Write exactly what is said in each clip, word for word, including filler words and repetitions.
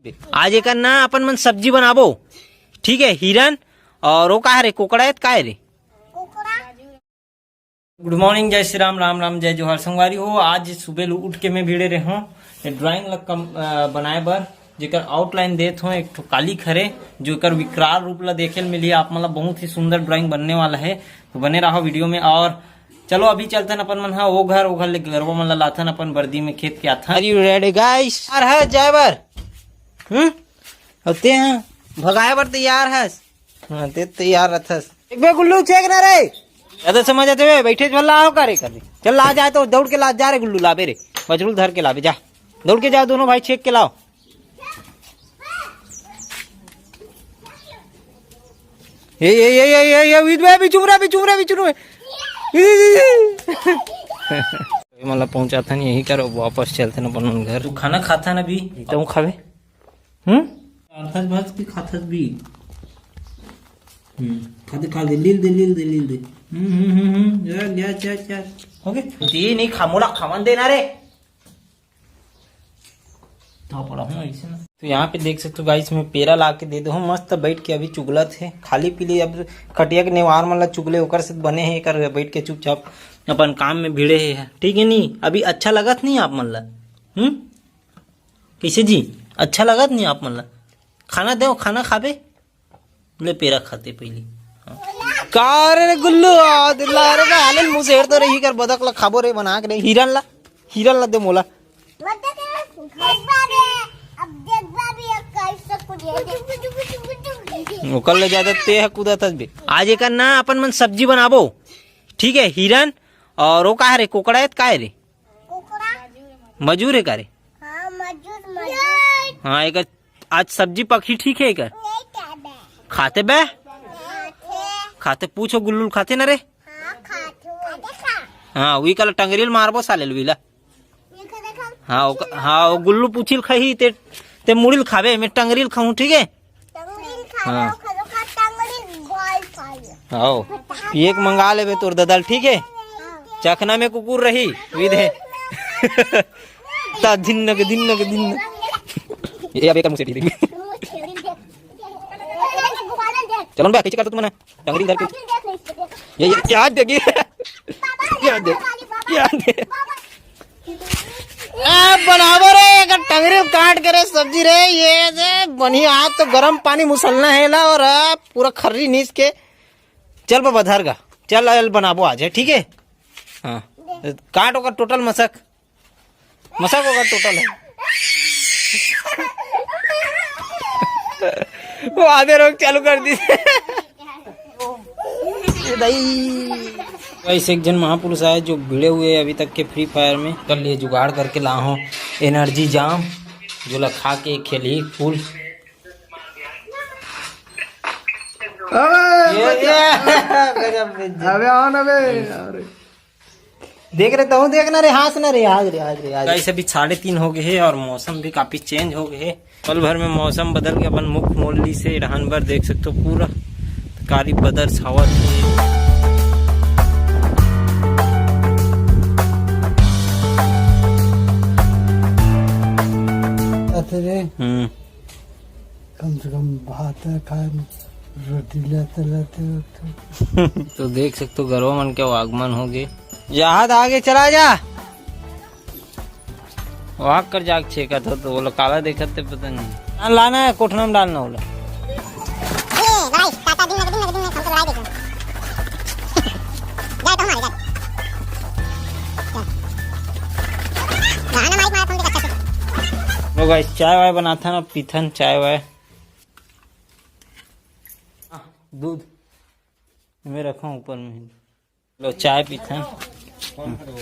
आज एकर ना अपन मन सब्जी बनाबो, ठीक है। हिरन और वो का रे, कोकड़ा है, का है रे? गुड मॉर्निंग, जय श्री राम, राम राम, जय जोहार। संगवारी हो, आज सुबह उठ के मैं भिड़े रहे हूँ ये ड्राइंग ला कम, अ, बनाए बर, जेकर आउटलाइन देत हूँ एक ठो काली खरे, जो एकर विकराल रूप ला देखे ल मिली आप मन ला। बहुत ही सुंदर ड्राइंग बनने वाला है, तो बने रहो वीडियो में। और चलो अभी चलथन अपन मन हा वो घर, वो घर ले गरवा मन ला लाथन अपन बर्दी में खेत के आथन। Are you ready guys? तैयार है जाए बर? हम्म? और ते हैं भगाए बर तैयार हस? हाँ, ते तैयार रहथस। एक बे गुल्लू, चेक ना रे। ज्यादा समझ आते हुए बैठे भला आओ करे कर दे। चल ला जाए तो दौड़ के ला जा रे गुल्लू, लाबे रे। बजरूल धर के लाबे जा। दौड़ के जाओ दोनों भाई, छेक के लाओ। ये, ये, ये, ये, ये, ये, बीच में, बीच में, बीच में, बीच में। ये, ये, ये। ये मतलब पहुंचाथन यही कर, वापस चलथन अपन मन घर। तू खाना खाथन अभी? तो खावे। हम्म? खाथस भात की खाथस भी। हम्म, खा दे, खा दे, लील दे, लील दे, लील दे। हम्म, हम्म, हम्म, हम्म, जा, जा, जा, जा। ओके? ये नहीं खा, मोला खावन देना रे। तो पड़ा हूँ ऐसे ना। तो यहाँ पे देख सकते हो गाइस, मैं पेरा ला के दे दो हूँ, मस्त बैठ के अभी चुगलत है, खाली पीली। अब खटिया के नेवार मन ला चुगले, ओकर से बने है, कर बैठ के चुपचाप अपन काम में भिड़े है, ठीक है नी? अभी अच्छा लगत नहीं आप मन ला? हम्म, कैसे जी, अच्छा लगत नहीं आप मन ला? खाना दे, खाना खाबे, ले पेरा खाते पहली। हाँ। का रे गुल्लू, आ, दिल्ला रे बा, हालन मुंह से हेर तो रही कर, बदक ला खाबो रे बना के रे, हिरन ला, हिरन ला दे मोला। अब देखबा रे, अब देखबा भी, अब कैसे कुछ ओकर ले ज्यादा ते है कूदा थस बे। आज एकर ना अपन मन सब्जी बनाबो, ठीक है? हिरन और वो का रे, कोकड़ा है, का है रे? कोकड़ा। मजूर है का रे? हाँ, मजूर, मजूर। हाँ, एकर आज सब्जी पकही, ठीक है एकर? नहीं खाबे। खाते बे? खाते। खाते, पूछो गुल्लू खाते ना रे? हाँ, खाते। हाँ, वही कल टंगरील मारबो साले लुईला। ये खा देखा। हाँ, वो, हाँ, वो गुल्लू पूछिल खाही, ते, ते मुड़ील खाबे, मैं टंगरील खाऊं, ठीक है? टंगरील खा हाँ। लो, खा लो, खा, टंगरील बॉल खा लो। आओ, एक मंगा लेबे तोर ददल, ठीक है? हाँ। चखना में कुकुर रही, विधे। ता धिन्नक, धिन्नक, धिन्नक। ये अब एक मुंह से ठीक है। चलन बे, कैसे कर तू मना? टंगरी धर के। ये, ये, याद देगी। याद दे। याद दे। अब बनाबो रे, अगर टंगरी काट के रे सब्जी रे, ये जे बनी आज तो गरम पानी मुसलना है ला, और अब पूरा खर्री नीस के चल बाबा धर गा, चल आयल बनाबो आज है, ठीक है? हाँ, काट ओकर टोटल मसक, मसक ओकर टोटल है। वो आधे रोक चालू कर दी। ए दाई। गाइस, एक जन महापुरुष आए जो भिड़े हुए हैं अभी तक के फ्री फायर में। कर लिए जुगाड़ करके ला हो एनर्जी जाम, जो ला खा के खेल ही फुल। अबे, ये, ये, गजब बेइज्जती। अबे आओ ना बे। अरे। देख रे, तहूँ देख ना रे, हाँस ना रे, आज रे, आज रे, आज। गाइस, अभी साढ़े तीन हो गए है और मौसम भी काफी चेंज हो गए है। पल भर में मौसम बदल के अपन मुख मोड़ ली से रहन बर देख सकते हो, पूरा कारी बदर छावत है। अरे। हम्म। कम से कम भात खाए, रोटी लेते लेते तो। तो देख सकते हो, गरवा मन के आगमन हो गए। जहाज आगे चला जा। वहां कर जाके छेकत हो तो वो लोग काला देखत थे, पता नहीं। लाना है, कोठना में डालना होला। ए, भाई, काका दिन लगे, दिन लगे, दिन लगे, हमको लड़ाई देखो। जाए तो हमारे, जाए। गाना माइक मारा फोन पे अच्छा से। लो गाइस, चाय वाय बनाथन, पीथन चाय वाय। दूध मैं रखा हूँ ऊपर में। लो, चाय पीथन।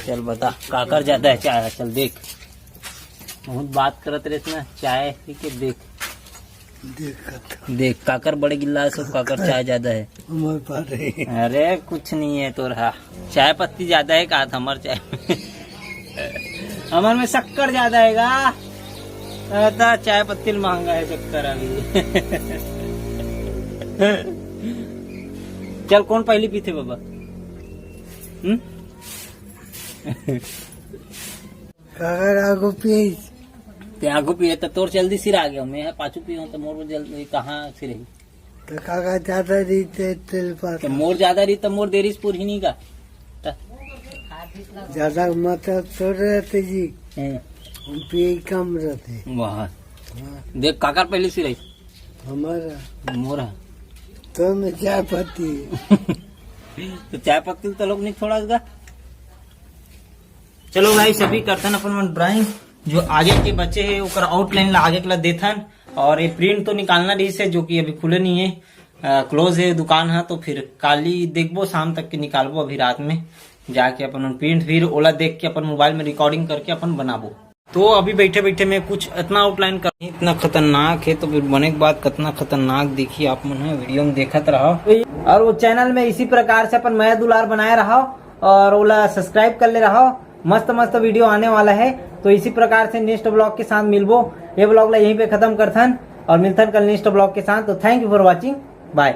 चल बता, काकर ज्यादा है चाय? चल देख, बहुत बात करत रहत ना, चाय पी के देख। देखत। देख, काकर बड़े गिलास हो, काकर चाय ज्यादा है। हमारे पास नहीं। अरे, कुछ नहीं है तोर हा। चाय पत्ती ज्यादा है का हमर चाय में? हमर में शक्कर ज्यादा है का? अरे, चाय पत्ती महंगा है शक्कर अभी। चल, कौन पहली पीथे बाबा? हम्म? काकर आगू पीस। ते आगू पिए त तोर जल्दी सिरा गया, मैं ह पाछू पियो त मोर जल्दी कहाँ सिरही? तो काका ज्यादा रही ते तेल पर तो मोर ज्यादा रही त मोर देरिस पुरही नहीं का? त ज्यादा मतलब थोड़े रहते जी। हम्म, हम पिए कम रहते। वाह। देख काकर पहले सिरही। हमारा मोर ह। तो में चाय पत्ती। तो चाय पत्ती तो लोग नहीं छोड़ा इसका। चलो भाई, सभी करथन अपन मन ड्राइंग, जो आगे के बचे है ओकर आउटलाइन ला आगे के ला देथन। और ये प्रिंट तो निकालना रही से, जो कि अभी खुले नहीं है, क्लोज है दुकान है। तो फिर काली देखबो, शाम तक के निकालबो, अभी रात में जाके अपन प्रिंट फिर ओला देख के अपन मोबाइल में रिकॉर्डिंग करके अपन बनाबो। तो अभी बैठे बैठे मैं कुछ इतना आउटलाइन कर, इतना खतरनाक है तो फिर बने के बाद कितना खतरनाक देखिए आप मन है, वीडियो में देखत रहो। और वो चैनल में इसी प्रकार से अपन मया दुलार बनाए रहो और ओला सब्सक्राइब कर ले रहो। मस्त मस्त वीडियो आने वाला है। तो इसी प्रकार से नेक्स्ट ब्लॉग के साथ मिलबो। ये ब्लॉग ला यहीं पे खत्म करथन और मिलथन कल नेक्स्ट ब्लॉग के साथ। तो thank you for watching, bye।